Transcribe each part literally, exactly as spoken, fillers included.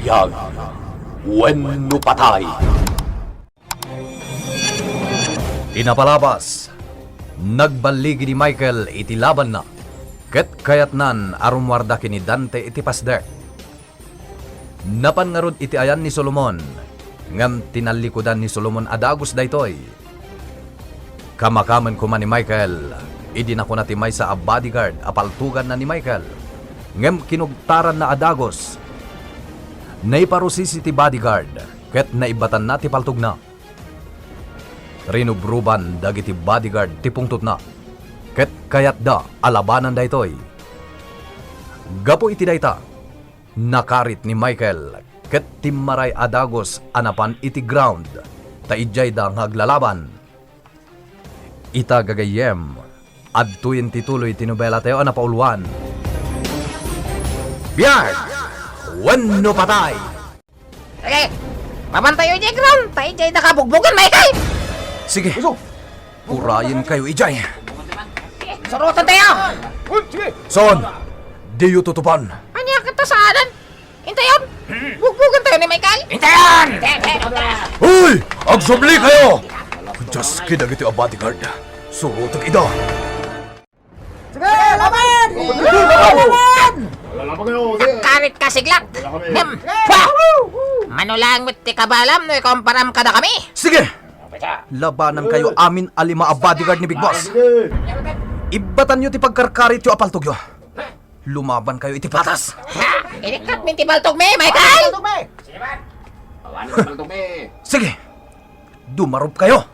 Biag wenno patay. Ti napalabas, nagballigi ni Michael iti labanna, ket kayatnan a rummuarda ken ni Dante iti pasdek. Napan ngarud iti ayan ni Solomon, ngem tinallikudan ni Solomon a dagus daytoy. Kamakamen koma ni Michael idi nakuna ti maysa a bodyguard a paltuganna ni Michael, ngem kinugtaranna a dagus. Naiparusisi ti bodyguard ket naibbatanna ti paltogna. Rinubruban dagiti bodyguard ti pungtotna, ket kayatda a labanan daytoy. Gapu iti dayta, nakarit ni Michael ket timmaray a dagus a napan iti ground, ta idiayda nga aglalaban. Ita, gagayyem, adtoyen ti tuloy ti nobelatayo a napauluan. Biag wenno patay! Sige, mapantayo idiay ground, ta idiay daka bugbugen, Michael! Sige. Isu. Urayenkayo idiay. Surotantayo! Uy, sige. Son, diyo tutupan. Ania ket ta saanen? Intayon! Bugbugantayo ni Michael! Intayon! Hoy! Agsublikayo! Dios, kadagiti a bodyguard. Surotek ida. Sige, laban! Sige, laban! Karit ka, siglat! Hem! Pah! Mano laeng met ti kabaelam no ikumparam kadakami? Sige! Labanankayo amin a lima a bodyguard ni Big Boss. Ibbatanyo ti pagkarkarityo a paltogyo. Lumabankayo iti patas. Ha? Inikkat min ti paltogmi, Michael! Sige, dumaropkayo.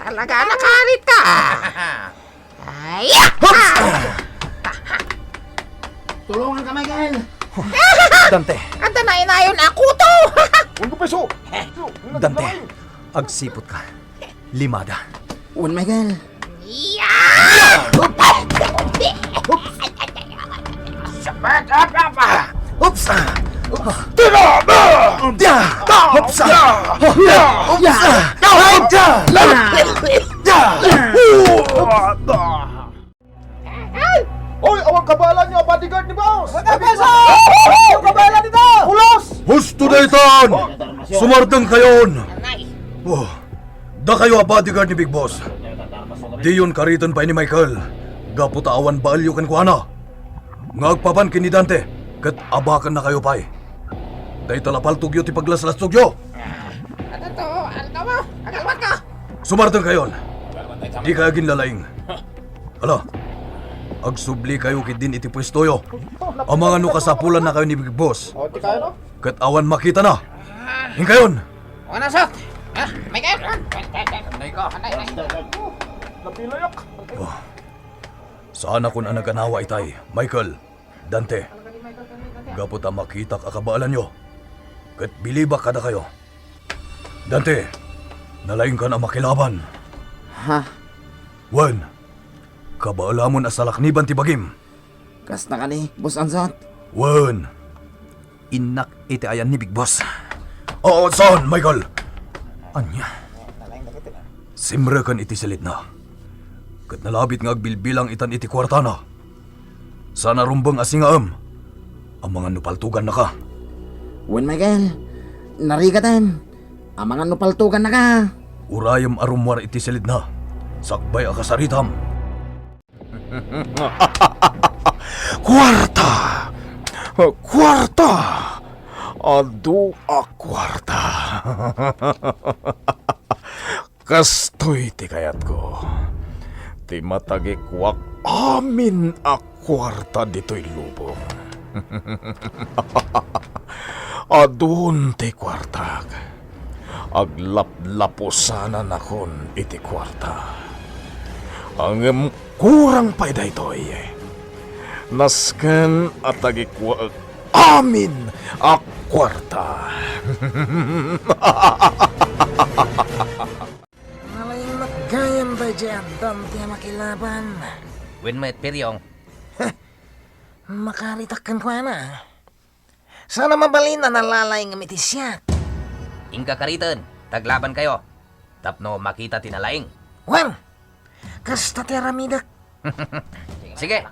Talaga, nakarit ka. Ay! Tulongan ka, Michael! Adda nainayon a kuto! Uy, peso! Dante, agsiput ka. Limada. Wen, Michael. Yeah! Oops! Tira! Hopsa! Hopsa! Ay! Hoy, awan kabaelanyo a bodyguard ni Boss! Magkapasa! Awan kabaelan ita! Pulos! Husto daytan! Sumardengkayon! Oh, dakayo a bodyguard ni Big Boss. Diyon kariten pay ni Michael. Gapu ta awan baelyo kenkuana. Nga agpapan ken ni Dante, ket abakennakayo pay. Dayta la paltogyo ti paglaslastogyo. Adto, alkaw, agalwat ka! Sumardengkayon. Dikay aginlalaing. Ala, agsublikayo ketdin iti puestoyo. Amangan no kasapulannakayo ni Big Boss. O, ti kayo, no? Ket awan makitana. Inkayon! Awan asot! Ah, may kayo! Anay ko! Anay, anay! Napilayak! Oh. Saanakon a naganawa itay, Michael, Dante. Gapu ta makitak a kabaelanyo. Ket bilibak kadakayo. Dante, nalaingkan a makilaban. Ha? Wen, kabaelamon a salakniban ti bagim. Kasta kadi, Boss Ansot? Wen, innak iti ayan ni Big Boss. Oo, saan, Michael? Ania? Simreken iti silidna. Ket nalabit nga agbilbilang itan iti kuartana. Saan a rumbeng a singaem. Amangan no paltogannaka. Wen, Michael. Narigaten. Amangan no paltogannaka. Urayem a rummuar iti silidna. Sakbay a kasaritam. Kuarta! Kuarta! Adu a kuarta! Kastoy ti kayatko. Ti matagikuak amin a kuarta ditoy lubong. Adun ti kuartak. Aglaplapusananakon iti kuarta. Ngem kurang pay daytoy. Nasken a tagikuaek amin a kuarta. Nalaing met gayam daydiay a Dante a makilaban. Wen met, Piryong. Makaritak kenkuana. Saan a mabalin a nalalaing iti siak. Inka kariten, taglabankayo, tapno makita ti nalaing. Wen, kasta ti aramidek. Sige.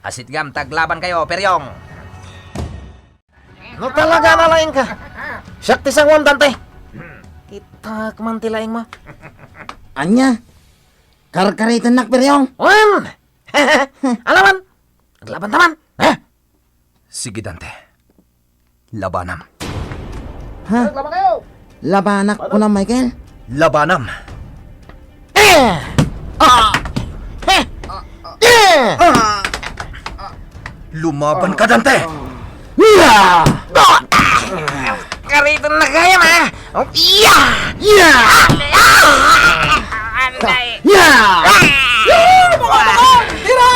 Asitgam, taglabankayo, Piryong. No talaga na laeng ka. Siak ti sanguam, Dante. Kitak man ti laeng mo. Ania? Karkaritennak, Peryong? Wen! Alaman! Aglaban ta man! Ha? Sige, Dante. Labanam. Ha? Labanak kunam, Michael? Labanam. Eh! Ah! Eh! Eh! Lumaban ka, Dante! Yeah! Kariton na kayo, ma! Yeah! Yeah! Anday! Yeah!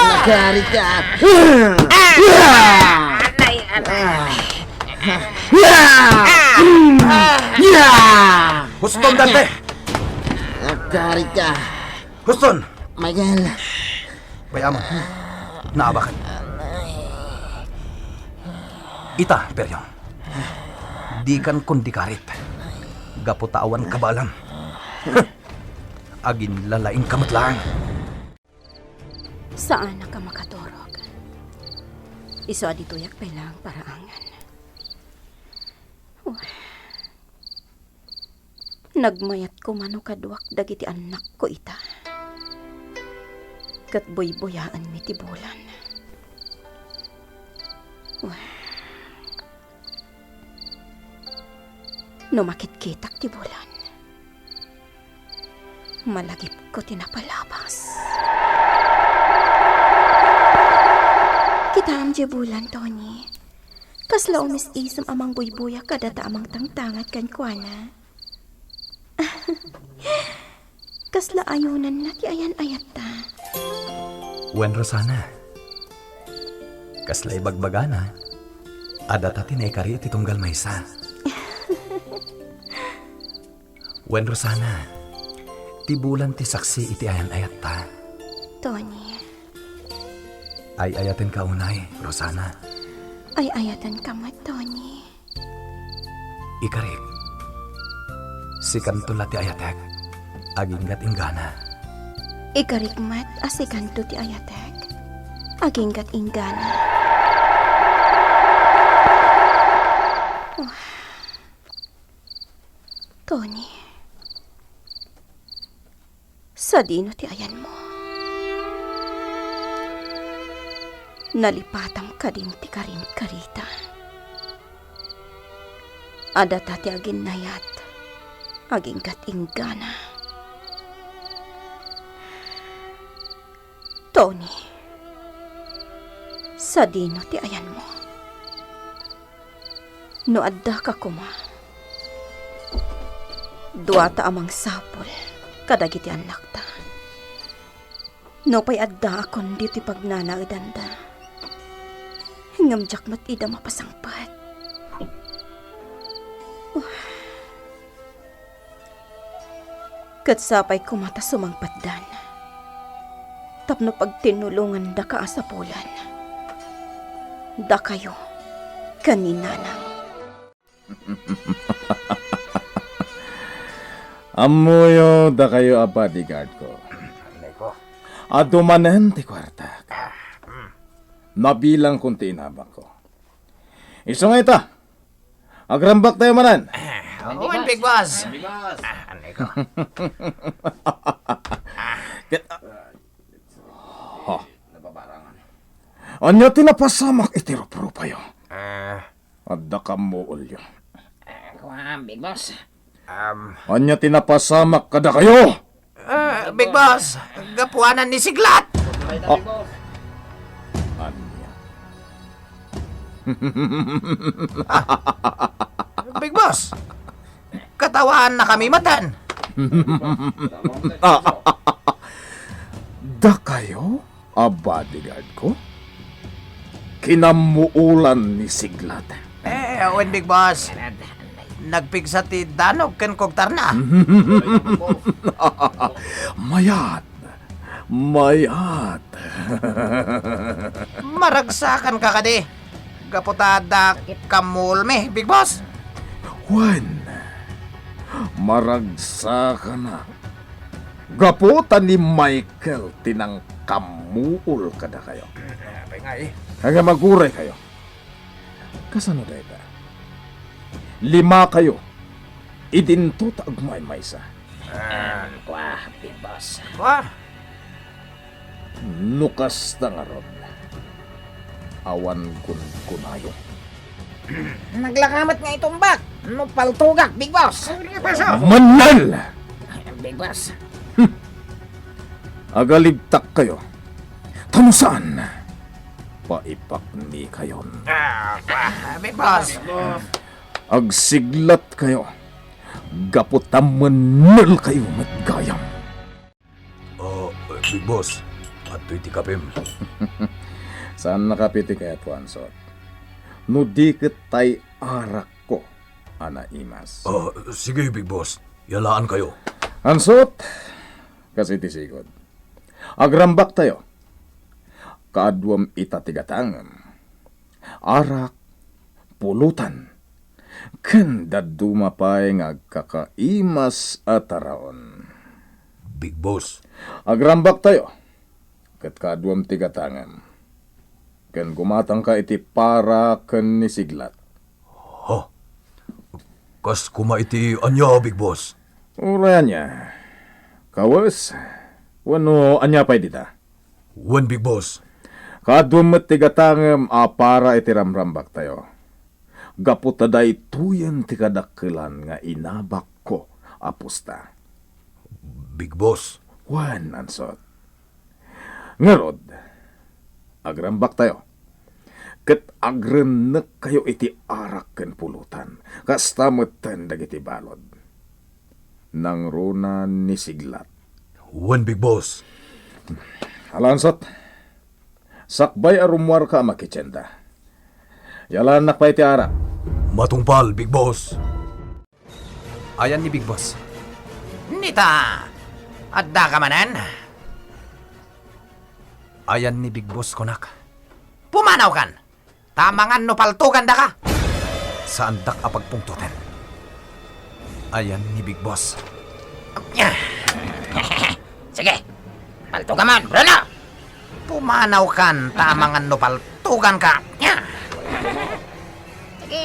Nagari ka! Yeah! Anday, anday! Yeah! Yeah! Huston, Dante! Nagari ka! Huston! Michael! Bay-am, naabakan. Ita, Peryong. Dikan kundi karit. Gapu ta awan kabaelam. Aginlalaing ka met laeng. Saanak a makaturog. Isu a ditoyak pay laeng paraangan. Nagmayat koma no kaduak dagiti annakko ita. Ket buybuyaenmi ti bulan. Wen, no makitkitak ti bulan, malagipko ti napalabas. Kitaem diay bulan, Tony. Kasla umis-isem a mangbuybuya kadata a mangtangtangad kenkuana. Kasla ayonanna ti ayan-ayatta. Wen, Rosana. Kasla ibagbagana, adda ta ti naikari iti tunggal maysa. Wen, Rosana, ti bulan ti saksi iti ayan-ayatta. Tony. Ay-ayatenka unay, Rosana. Ay-ayatenka met, Tony. Ikarik, sikanto la ti ayatek, aginggat inggana. Ikarik met a sikanto ti ayatek, aginggat inggana. Tony, sadino ti ayanmo? Nalipatam kadin ti karim karita. Adda ta ti aginnayat, aginggat inggana. Tony, sadino ti ayanmo? No addaka koma, duata a mangsapul kadagiti annakta. Nupay addaakon ditoy pagnanaedanda, ngem diak met ida mapasangpet. Ket sapay koma ta sumangpetdan tapno pagtinnulongandaka a sapulan dakayo ken ni Nanang. Ammoyo dakayo a bodyguard ko. Adu manen ti kuartak. Nabilangkon ti inabakko. Isu nga ita, agrambaktayo manen. Ah, wen, Big Boss. Ah, anay ko. Ket, ha? Ania ti napasamak iti ruprupayo? Ah. Adda kammuolyo. Ah, kuan, Big Boss. Um, Ania ti napasamak kadakayo? Ah, Big Boss, gapuanan ni Siglat. Ah. Ania? Ah, Big Boss, katawaannakami maten. Dakayo a bodyguard ko? Kinammuolan ni Siglat. Eh, wen, Big Boss. Nagpigsa ti danog ken kugtarna. Mayat. Mayat. Maragsakanka kadi? Gapu ta adda kammuolmi, Big Boss. Wen, maragsakanak. Gapu ta ni Michael ti nangkammuol kadakayo. Apay ngay? Ngem aguraykayo. Kasano dayta? Limakayo idinto ta agmaymaysa. Ah, kua, Big Boss. Kua? No kasta ngarud, awan kunkunayo. Naglakamet nga itumbak no paltogak, Big Boss. Mannal! Big Boss. Hmm. Agalibtak kayo. Ta no saan, paipakni kayon. Ah, ah, Big Boss. Agsiglat kayo. Gapu ta mannal kayo met gayam. Ah, Big Boss, adtoy ti kapem. Saan a kape ti kayatko, Ansot. No di ket tay arakko a naimas. Ah, sige, Big Boss. Yalaan kayo. Ansot, kas iti sigud. Agrambak tayo. Kaaduam ita ti gatangem. Arak, pulutan, ken dadduma pay nga agkakaimas a taraon. Big Boss. Agrambak tayo, ket kaaduam ti gatangem. Ken gumatangka iti para ken ni Siglat. Ha? Kas kuma iti ania, Big Boss? Uray ania. Kawes, wenno ania pay dita? Wen, Big Boss. Kaaduam met ti gatangem a para iti ramrambak tayo. Gapu ta daytoyen ti kadakkelan nga inabakko a pusta. Big Boss. Wen, Ansot. Ngarud, agrambak tayo. Ket agrennek kayo iti arak ken pulutan. Kasta metten dagiti balud. Nangruna ni Siglat. Wen, Big Boss. Ala, Ansot. Sakbay a rummuarka a makitienda. Yalaannak pay ti arak. Matungpal, Big Boss. Ayan ni Big Boss. Nita, addaka manen? Ayan ni Big Boss, kunak. Pumanawkan! Ta amangan no paltogandaka. Saandak a pagpungtoten. Ayan ni Big Boss. Sige, paltogamon, Bruno. Pumanawkan, ta amangan no paltoganka. Sige.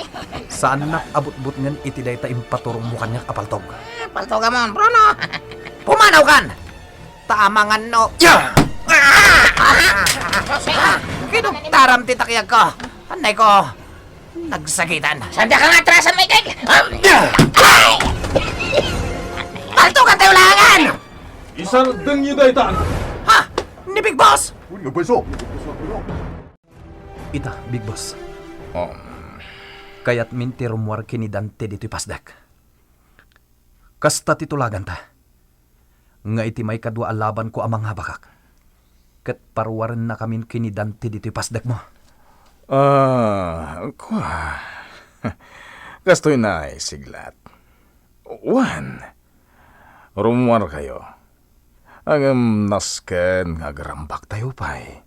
Saannak a butbutngen iti dayta impaturongmo kaniak a paltog. Paltogamon, Bruno. Pumanawkan! Ta amangan no. Ya! Ah! Kinuktaram ti takyagko. Annayko, nagsakitan. Saan ka nga atrasan, Michael? Paltogan tayo langan! Isardengyo dayta. Ha? Ni Big Boss? Ita, Big Boss. Um. Kayatmin ti rummuar ken ni Dante ditoy pasdek. Kasta ti tulaganta. Nga iti maikadua a labanko a mangabakak, ket paruarennakamin ken ni Dante ditoy pasdekmo. Ah, kua. Kastoy nay, Siglat. Wen, rummuarkayo. Ngem nasken nga agrambaktayo pay.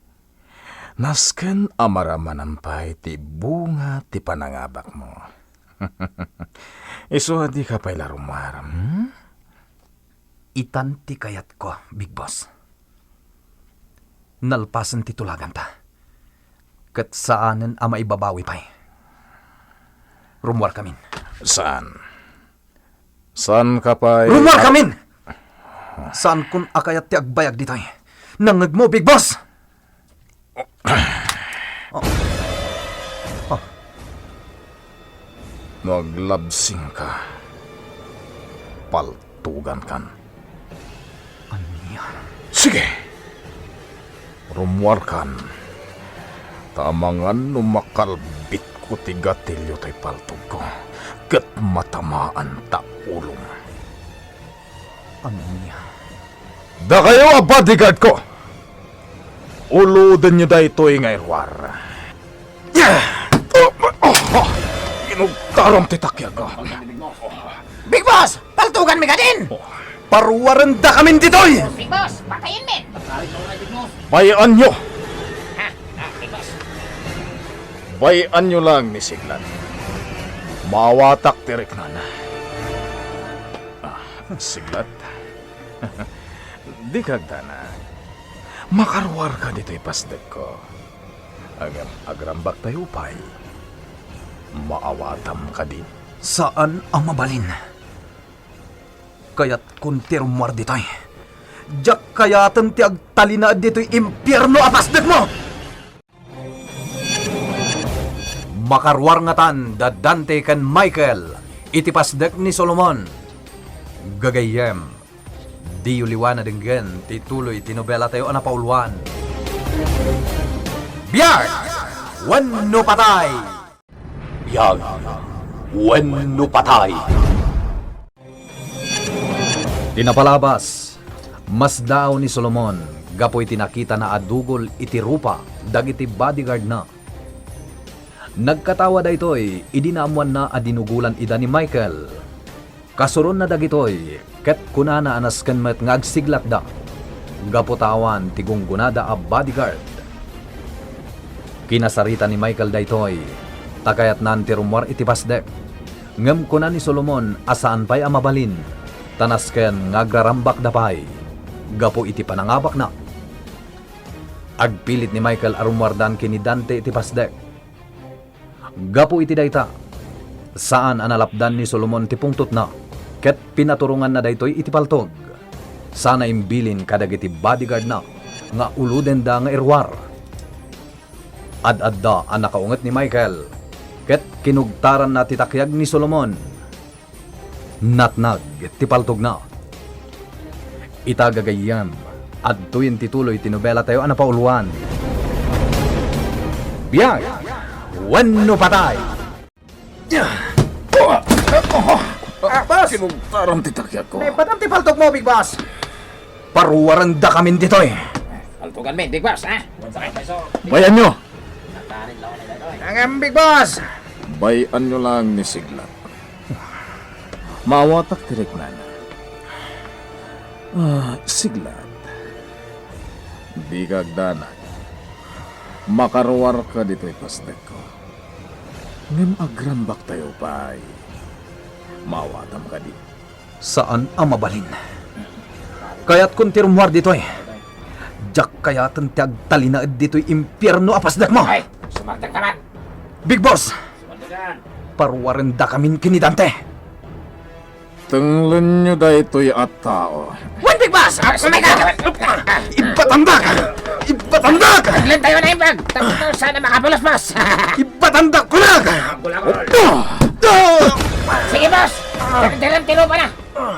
Nasken a maramanan pay ti bunga ti panangabakmo. Isu a dika pay la rummuar, hmm? Itan ti kayatko, Big Boss. Nalpasen ti tulaganta. Ket saanen a maibabawi pay. Rummuarkamin. Saan? Saanka pay Rummuarkamin! Saankon a kayat ti agbayag ditoy. Nangngegmo, Big Boss! Oh. Oh. No aglabsingka, paltugankan. Ania? Sige! Rummuarkan, ta amangan no makalbitko ti gatilio toy paltogko, ket matamaanta ulom. Ania? Dakayo a bodyguardko! Ulodenyo daytoy nga iruar. Inugtaram ti takyagko. Big Boss! Paltuganmi kadin! Paruarendakamin ditoy! Big Boss, patayenmin! Bay-anyo! Ha? Ha, Big Boss? Bay-anyo lang ni Siglat. Maawatak ti riknana. Ah, Siglat. Dika agdanag. Makaruarka ditoy pasdekko. Ngem agrambaktayo pay. Maawatam kadi? Saan a mabalin. Kayatkon ti rummuar ditoy. Diak kayaten ti agtalinaed ditoy impierno a pasdekmo! Makaruar ngatan da Dante ken Michael iti pasdek ni Solomon. Gagayyem, diyo liwa a denggen ti tuloy ti nobelatayo a napauluan. Biag wenno patay! Biag wenno patay! Ti napalabas, masdaaw ni Solomon gapu iti nakitana a dugol iti rupa dagiti bodyguardna. Nagkatawa daytoy idi naammoanna a dinugolan ida ni Michael. Kasuronna dagitoy, ket kunana a nasken met nga agsiglatda gapu ta awan ti gunggonada a bodyguard. Kinasarita ni Michael daytoy ta kayatnan ti rummuar iti pasdek. Ngem kuna ni Solomon a saan pay a mabalin, ta nasken nga agrarambakda pay gapu iti panangabakna. Agpilit ni Michael a rummuardan ken ni Dante iti pasdek. Gapu iti dayta, saan a nalapdan ni Solomon ti pungtotna, ket pinaturonganna daytoy iti paltog. Sana imbilin kadagiti bodyguardna nga ulodenda nga iruar. Ad-adda a nakaunget ni Michael, ket kinugtaranna ti takiag ni Solomon. Natnag ti paltogna. Ita gagayyem, adtoyen ti tuloy ti nobelatayo a napauluan. Biag wenno patay! Ah, boss! Kinugtaran ti takiagko. Naipadam ti paltogmo, Big Boss! Paruarendakamin ditoy. Paltoganmi, Big Boss, ha? Bay-anyo. Ngem, Big Boss! Bay-anyo laeng ni Siglat. Maawatak ti riknana. Ah, Siglat. Dika agdanag. Makaruarka ditoy pasdekko. Ngem agrambaktayo pay. Maawatam kadi? Saan a mabalin. Kayatko ti rummuar ditoy. Diak kayaten ti agtalinaed ditoy impierno a pasdekmo. Ay, sumardeng ka man. Big Boss! Sumardeng ka. Paruarendakamin ken ni Dante. Tenglenyo daytoy a tao. Wen, Big Boss! Ah, sumay ka! Ibbatandak! Ibbatandak! Tenglen tayo na, Imbag! Tapos na sana makapulos, boss! Ibbatandak kunak! Gulagol! Ah! Sige, boss! Tenglen ti rupa na!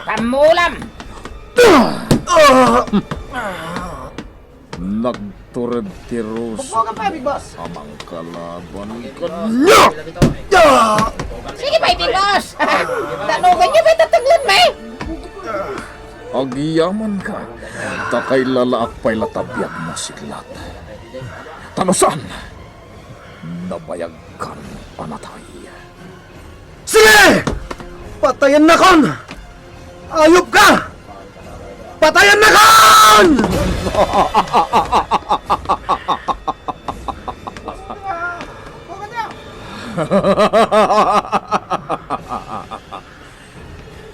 Pamulam! Ah! Nagtured ti Ruso. Bugbogan pa, Big Boss. A mangkalaban kaniak. Sige pay, Big Boss. Danugan niyo pay tatenglen, may. Agyamanka. Ta kailalaak pay la ta biagmo, Siglat. Ta no saan, nabayagkan a natay. Sige! Patayennakon! Ayop ka! Patayennakon!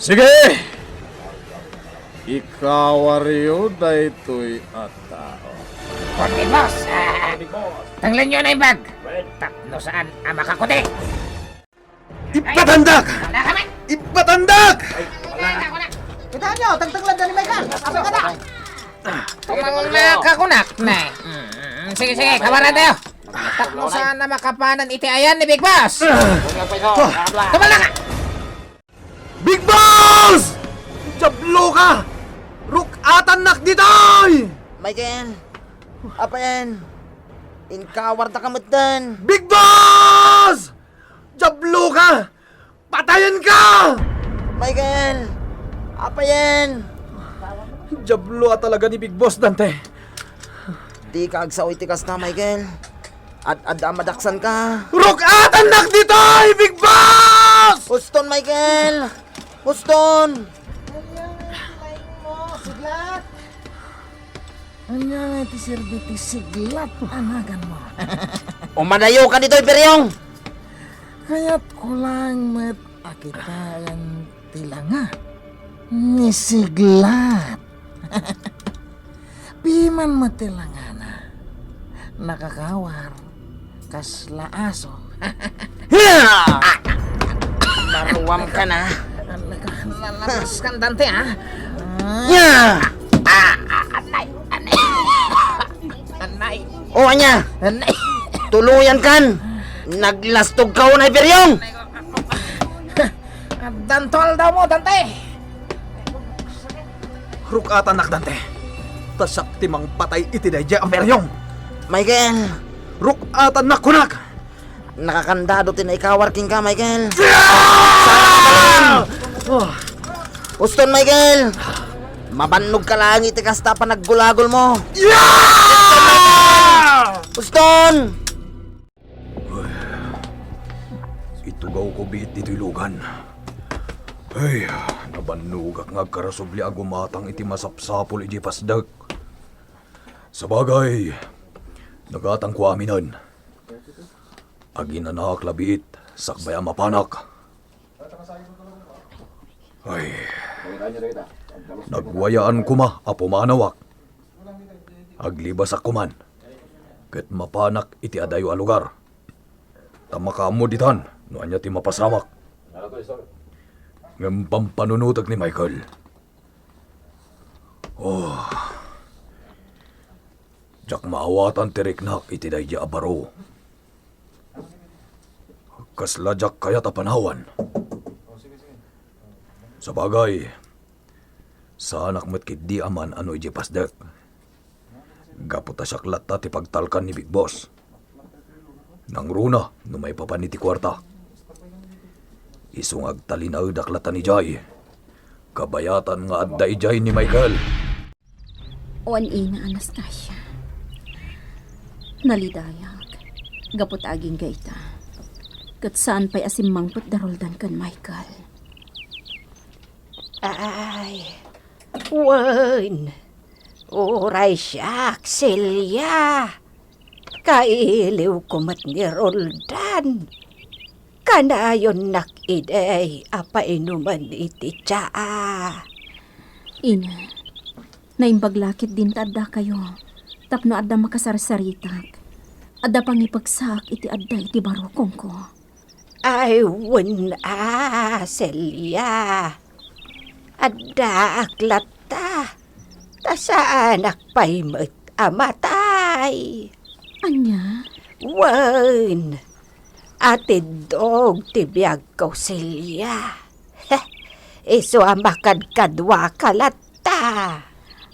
Sige! Ikawaryo daytoy a tao. Pagibos! Tenglenyo na imbag! Tapno saan a makakuti! Ipatandak! Wala ka man! Ipatandak! Wala ka na! Kita nyo, tagtaglan na ni Michael! Sabi ka na! Tumang na kakunak na eh. Mm, sige, sige, kawaran tayo. Tapno saan na makapanan iti ayan ni Big Boss? Tumala ka! Big Boss! Diablo ka! Ruk-atannak ditoy! Michael! Apayen! Inkawar ta ka metten! Big Boss! Diablo ka! Patayen ka! Michael! Apayen! Diablo a talaga ni Big Boss, Dante. Di ka agsao iti kasta, Michael. Ad-adda a madaksan ka. Ruk-atannak ditoy, Big Boss! Huston, Michael! Huston! Ania nga iti serbi ti Siglat a naganmo? Umadayo ka ditoy, Biryong! Kayatko laeng met a kitaen ti langa ni Siglat. Piman met ti langana, nakakawar kasla aso. Wam ka na. Nalapas kan Dante, ha? Nya! Ah, ah, anay, anay. Anay. O, anya? Anay. Tuluyan kan. Naglastog ka, unay, Beryong. Dantol daw mo, Dante. Ruk-atannak, Dante. Ta siak ti mangpatay iti daydiay a Beryong. Michael. Ruk-atannak, kunak. Nakakandado ti naikawar kenka, Michael. Yeah! Oh. Uston, Michael! Mabannog ka lang iti kasta panaggulagol mo. Yeah! Uston! Itugawko biit ditoy lugan. Ay, nabannogak nga agkarasubli a gumatang iti masapsapul idiay pasdek. Sabagay, nagatangko aminen. Aginanaak la biit, sakbay a mapanak. Ay, nagwayaan koma a pumanawak. Aglibasak koman, ket mapanak iti adayo a lugar. Ta makaammo ditan no ania ti mapasamak. Ngem pampanunotek ni Michael. Oh. Diak maawatan ti riknak iti daydi a baro. Kasla diak kayat a panawan. Sabagay, saanak met ketdi a maan-ano idiay pasdek. Gapu ta siak latta ti pagtalkan ni Big Boss. Nangruna no maipapan iti kuarta. Isu nga agtalinaedak latta ni Jay. Kabayatan nga adda idiay ni Michael. Wen, Ina Anastasia. Nalidayak. Gapu ta agingga ita. Ket saan pay a simmangpet da Roldan ken Michael. Ay, wen. Uray siak, Celia. Kailiwko met ni Roldan. Kanayonnak idi a painumen iti tsaa. Ina, naimbag la ketdin ta addakayo tapno adda makasarsaritak. Adda pangipegsaak iti adda iti barukongko. Ay, wen a, Celia. Addaak latta, ta saanak pay met a matay. Ania? Wen, atiddog ti biagko, Celia. Isu a makadkaduaka latta.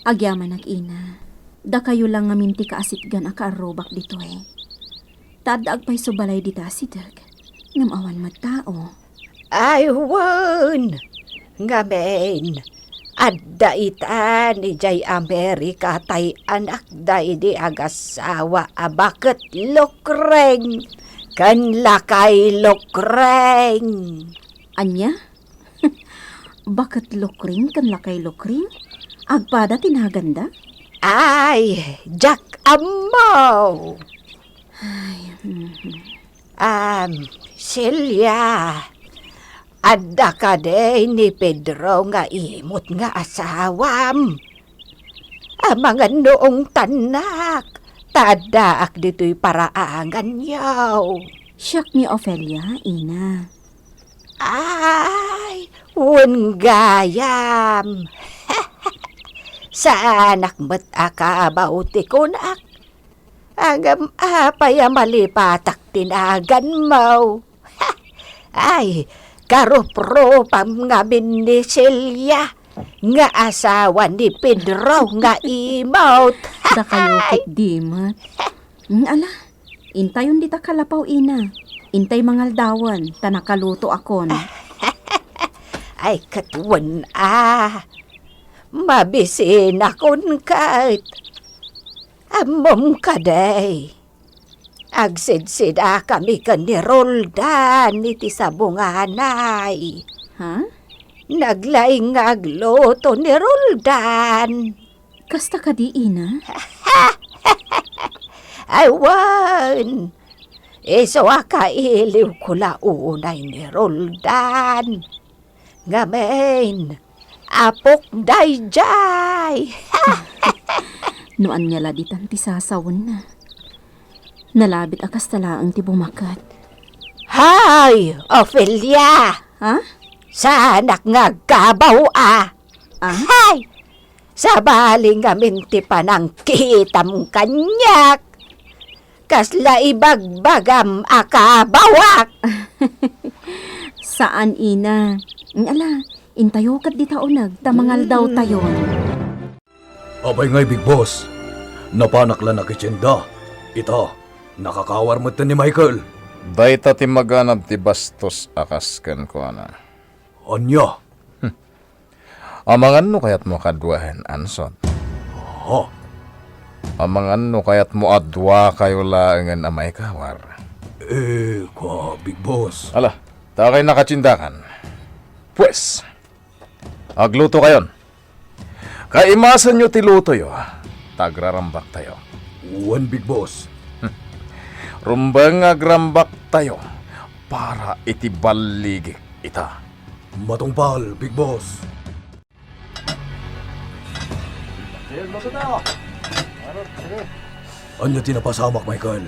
Agyamanak, Ina. Dakayo la ngamin ti kaasitgan a kaarrubak ditoy. Ta adda agpayso balay dita a sideg, ngem awan met tao. Ay, wen! Ngamin, adda itan idiay Amerika tay anakda idi agasawa a baket Lukreng ken Lakay Lukreng. Ania? Baket Lukreng ken Lakay Lukreng? Agpada ti naganda? Ay, diak ammo. Ay, mhm. Am, Celia, adda kadi ni Pedro nga imot nga asawam? Amangan no ungtannak, ta addaak ditoy paraanganyo. Siak ni Ofelia, Ina. Ay, wen gayam. Saanak met a kabaw ti kunak. Ngem apay a malipatak ti naganmo? Ay, karuprupam ngamin ni Celia nga asawa ni Pedro nga imot. Dakayo ketdi met. Mm, ala, intayon dita kalapaw, Ina. Intay mangaldawen, ta nakalutoakon. Ay, ket wen a. Mabisinakon ket. Ammom kadi. Agsidsidakami ken ni Roldan iti sabunganay. Ha? Naglaing nga agluto ni Roldan. Kasta kadi, Ina? Ay, wen. Isu a kailiwko la unay ni Roldan. Ngamin, apok daydiay. No ania la ditan ti sasawenna. Nalabit a kasta laeng ti bumaket. Hay, Ofelia! Ha? Saanak nga agkabaw a. Ah? Hay! Sabali ngamin ti panangkitam kaniak. Kasla ibagbagam a kabawak. Saan, ina. Ala, intayo ket dita uneg ta mangaldawtayon. Apay ngay, Big Boss? Napanak la nakitienda. Ita, nakakawar metten ni Michael. Dayta ti maganab ti bastos a kas kenkuana. Ania? Amangan no kayatmo a kaduaen, Ansot? Ha? Amangan no kayatmo a duakayo laengen a maikawar? Eh, kua, Big Boss. Ala, ta kay nakatiendakan. Pues, aglutokayon. Kaimasenyo ti lutoyo, ta agrarambaktayo. Wen, Big Boss. Rumbeng nga agrambaktayo para iti balligik ita. Matungpal, Big Boss. Ania ti napasamak, Michael?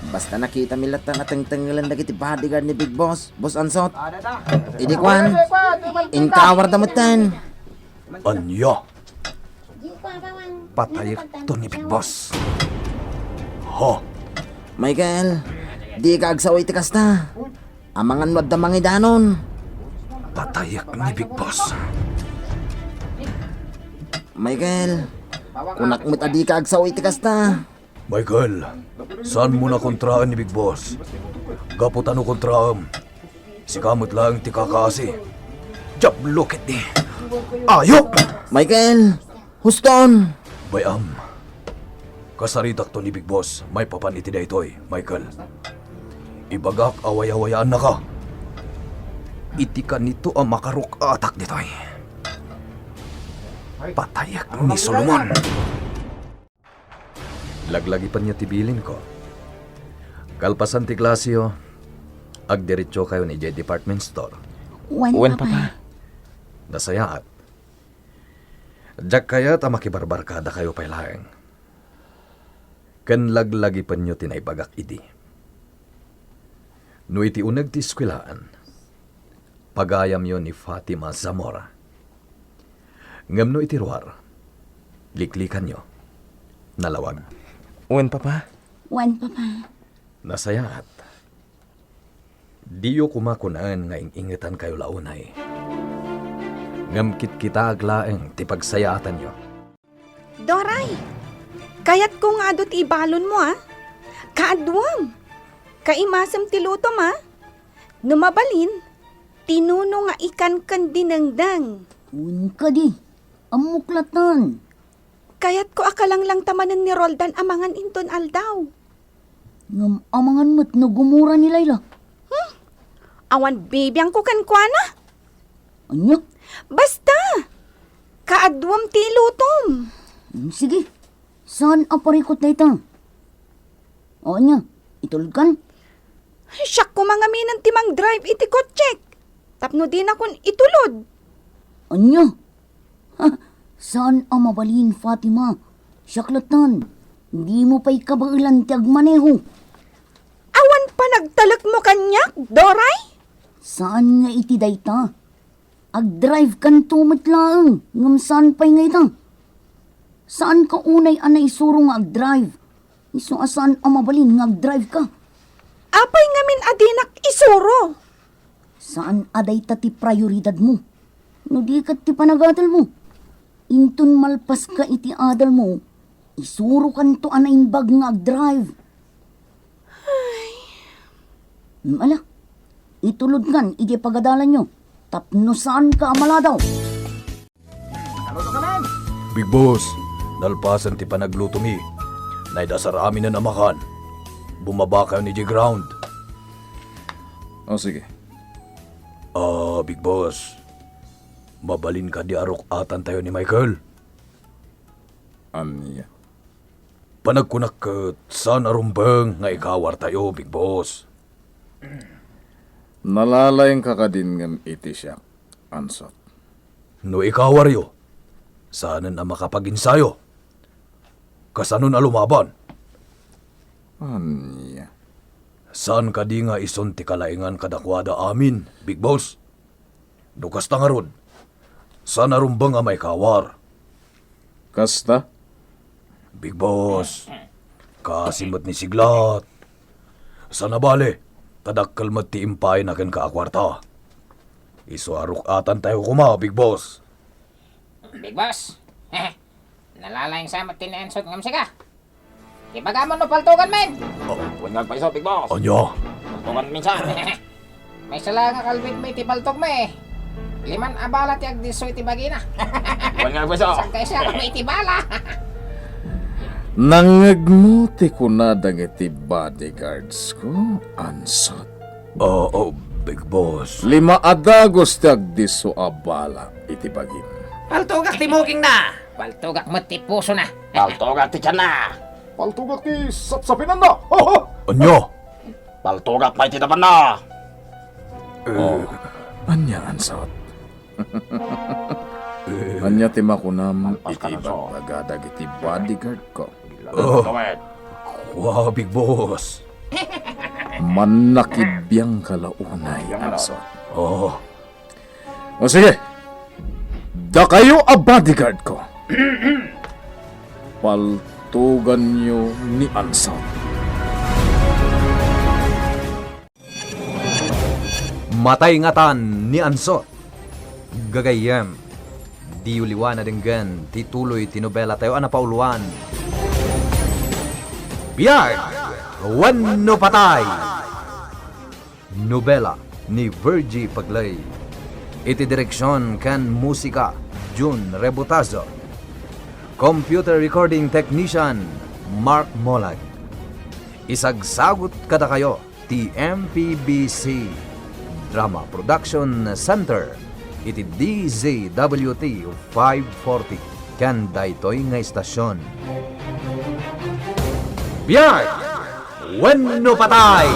Basta nakitami latta a tengtengngelen dagiti bodyguard ni Big Boss, Boss Ansot. Idi kuan, inkawarda metten. Ania? Patayekto ni Big Boss. Ha? Michael, dika agsao iti kasta. Amangan no adda mangidanon. Patayek ni Big Boss. Michael, kunak met a dika agsao iti kasta. Michael, saanmon a kontraen ni Big Boss. Gapu ta no kontraem, sika met laeng ti kakaasi. Diablo ketdi. Ayok! Michael, huston! Bay-am, kasaritakto ni Big Boss maipapan iti daytoy, Michael. Ibagak a wayawayaannaka. Iti kanito a makaruk-atak ditoy. Patayek ni Solomon. Laglagipenyo ti bilinko. Kalpasan ti klaseyo, agdiretsokayon idiay department store. Wen, Wen, Papa. Papa. Nasayaat. Diak kayat a makibarbarkadakayo pay laeng. Ken laglagipenyo ti naibagak idi. No iti uneg ti eskuelaan, pagayamyo ni Fatima Zamora. Ngem no iti ruar, liklikanyo. Nalawag. Wen, Papa. Wen, Papa. Nasayaat. Diyo koma kunaen nga ing-ingetankayo la unay. Ngem kitkitaek laeng ti pagsayaatanyo. Doray, kayatko nga adu ti ibalonmo, a? Kaaduam. Kaimasem ti lutom, a? No mabalin, tinuno nga ikan ken dinengdeng. Wen kadi, ammok latten. Kayatko a kalanglang ta manen ni Roldan a mangan inton aldaw. Ngem amangan met no gumura ni Laila. Hmm? Awan bibiangko kenkuana. Ania? Basta! Kaaduam ti ilutom. Hmm, sige. Saan a parikut dayta? O, ania? Itulodkan? Siak koma ngamin ti mangdrive iti kotsek. Tapno dinakon itulod. Ania? Ha, saan a mabalin, Fatima. Siak latten. Dimo pay kabaelan ti agmaneho. Awan panagtalekmo kaniak, Doray? Saan nga iti dayta. Agdrivekanto met laeng, ngem saan pay nga ita. Saanka unay a naisuro nga agdrive. Isu a saan a mabalin nga agdriveka. Apay ngamin a dinak isuro? Saan a dayta ti prioridadmo. No di ket ti panagatelmo. Inton malpaska iti adelmo, isurokanto a naimbag nga agdrive. Ay. Hmm, ala, itulodkan idiay pagadalanyo tapno saanka a maladaw. Big Boss, nalpasen ti panaglutomi. Naidasar aminen a makan. Bumabakayon idiay ground. O, sige. Ah, Big Boss, mabalin kadi a ruk-atantayo ni Michael? Ania? Panagkunak ket saan a rumbeng nga ikawartayo, Big Boss. Nalalaingka kadin ngem iti siak, Ansot. No ikawaryo, saanen a makapaginsayo. Kasanon a lumaban? Ania? Saan kadi nga isun ti kalaingan kadakuada amin, Big Boss? No kasta ngarud, saan a rumbeng a maikawar. Kasta? Big Boss, kaasi met ni Siglat. Saan a bale, ta dakkel met ti impaayna kenka a kuarta. Isu a ruk-atantayo koma, Big Boss. Big Boss, nalalayng sa met ti ni Ansot ngem sika. Ibagam no paltugan men. Wen nga agpayso, Big Boss. Ania? Paltugan minsan. Maysa la nga kalbit mi ti paltog mi. Liman a bala ti agdisso iti bagina. Wen nga agpayso. Sangkay siya kami iti bala. Nangngegmo ti kuna dagiti bodyguards ko, Ansot? Oo, Big Boss. Lima a dagus ti agdisso a bala iti bagim. Paltogak ti mukingna. Paltogak met ti pusona. Paltogak ti tianna. Paltogak ti sapsapinanna. Ania? Paltogak pay ti napanna. Eh. Oh, ania, Ansot? Ania ti makunam iti ibagbaga dagiti bodyguard ko? Oh, kua, Big Boss. Mannakibiang ka la unay, Ansot. Oh. O sige, dakayo a bodyguard ko. Paltuganyo ni Ansot. Matay ngatan ni Ansot. Gagayyem, diyo liwan a denggen ti tuloy ti nobelatayo a napauluan. Biag wenno patay! Nobela ni Virgie Paglay. Iti direksion ken musika, Jun Rebotazo. Computer recording technician, Mark Molag. Isagsagut kadakayo ti M P B C Drama Production Center iti D Z W T five forty ken daytoy nga istasion. Biag wenno patay!